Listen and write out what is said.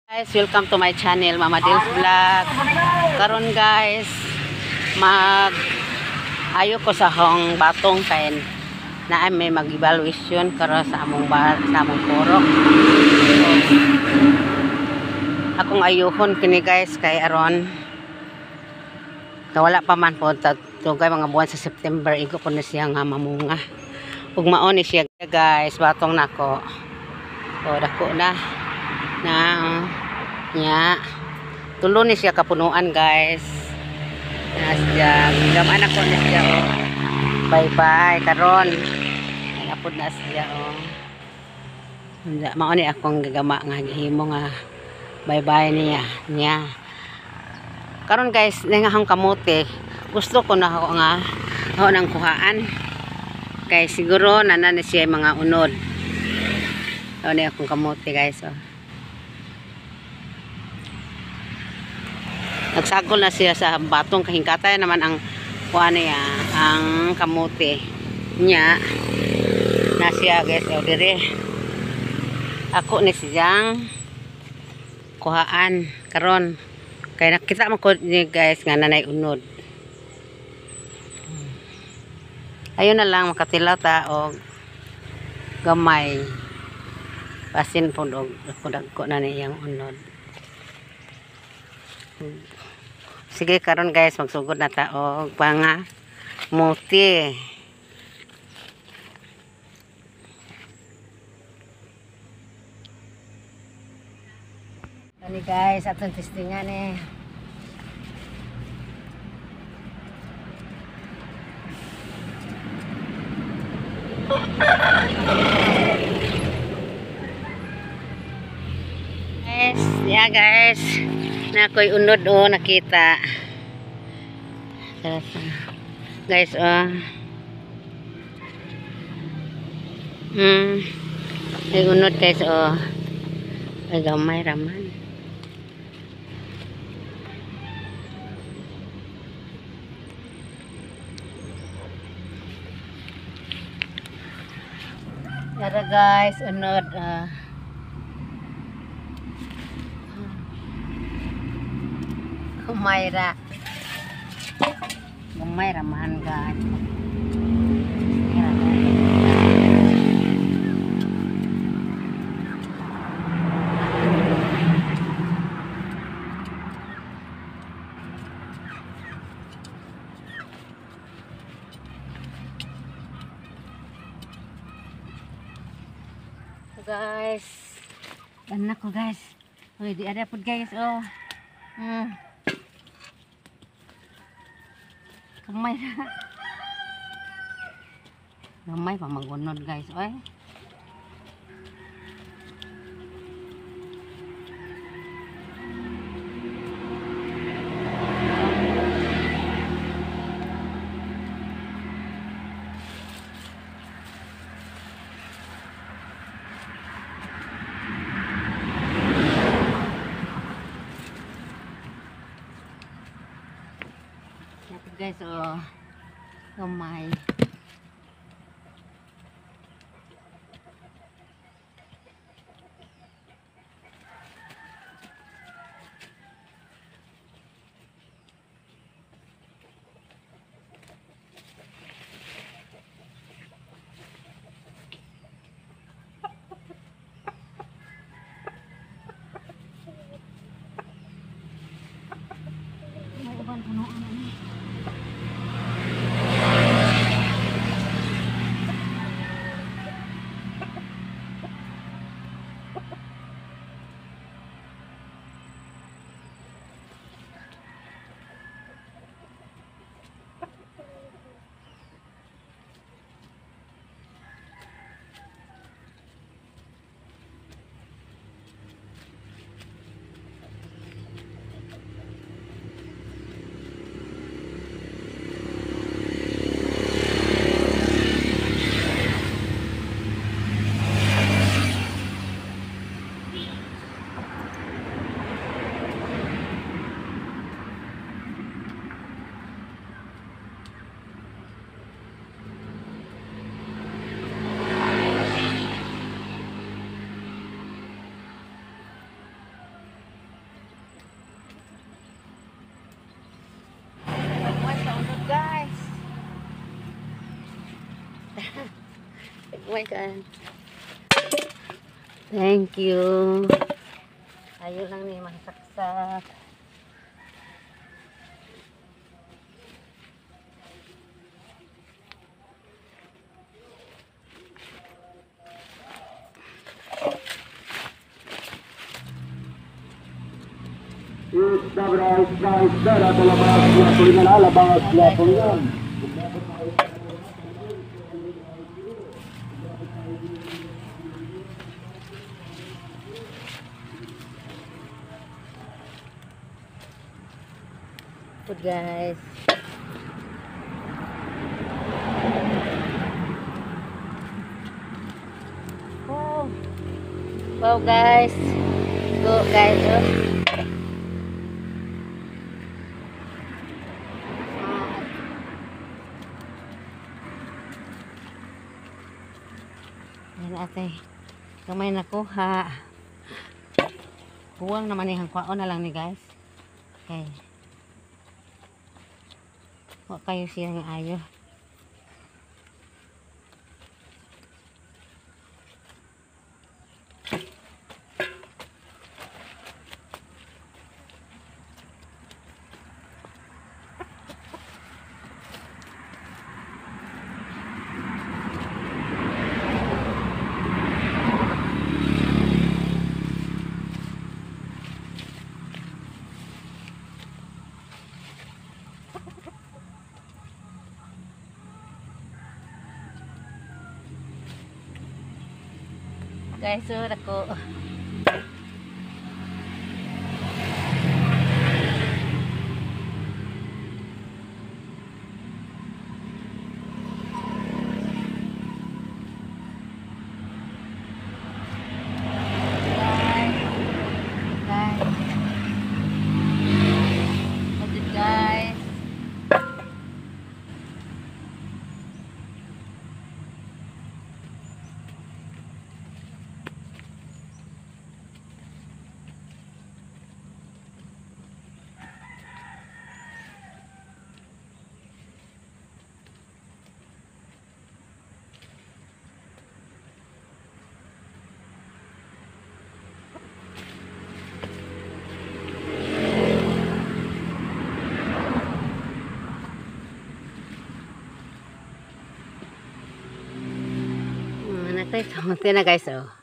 Guys, welcome to my channel, Mama Dils Vlog. Karon guys, mag ayo ko sa hong batong kay na may mag-evaluation karon sa among bar, sa among purok. So, akong ayuhon kini guys kay aron wala pa man po tugay mga buwan sa September igo po na siya nga mamunga. Ug mao ni siya guys, batong nako. O dako na na nya tulo ni siya kapunuan guys. Na siya gaman ako ni siya oh. Bye bye karon. Napod na siya oh. Mao ni akong gigama nga gihimo nga bye bye niya niya. Karon guys, nangahang kamote. Gusto ko na ako nga ako nang kuhaan. Kay siguro na na siya mga unod. Mao ni akong kamote guys oh. Nagsagol na siya sa batong kahingkatay naman ang kuha niya, ang kamote niya. Na siya guys, oh, dire. Ako ni siyang kuhaan karon. Kaya nakita mo ko ni guys nga nanay unod. Ayun na lang makatila ta og gamay. Pasin po og dagko na niyang unod. Sige karon guys, magsugod na ta og panga muti. Kani guys, atong testingan eh. Guys, yeah guys. Na ako'y unod oh, nakita. Guys oh. Ay unod guys oh. Ay gamay raman. Tara guys, unod Gamay ra. Gamay ra man guys. Guys, anak ko guys. Uy, di ada pud guys oh. Gamay ra. Gamay pa magunod guys oy. Guys oh, gamay. May uban punuan na ni. my God. Thank you. Ayo lang ni masaksak. Good guys. Wow. Wow guys. Go guys. Oh. Ayan ate. Kamay nakuha. Buwang naman yung kwaon na lang ni guys. Okay. Wa kayo siya nga ayo. Guys, so ako. Guys. What's it, guys? Kamote na guys, oh.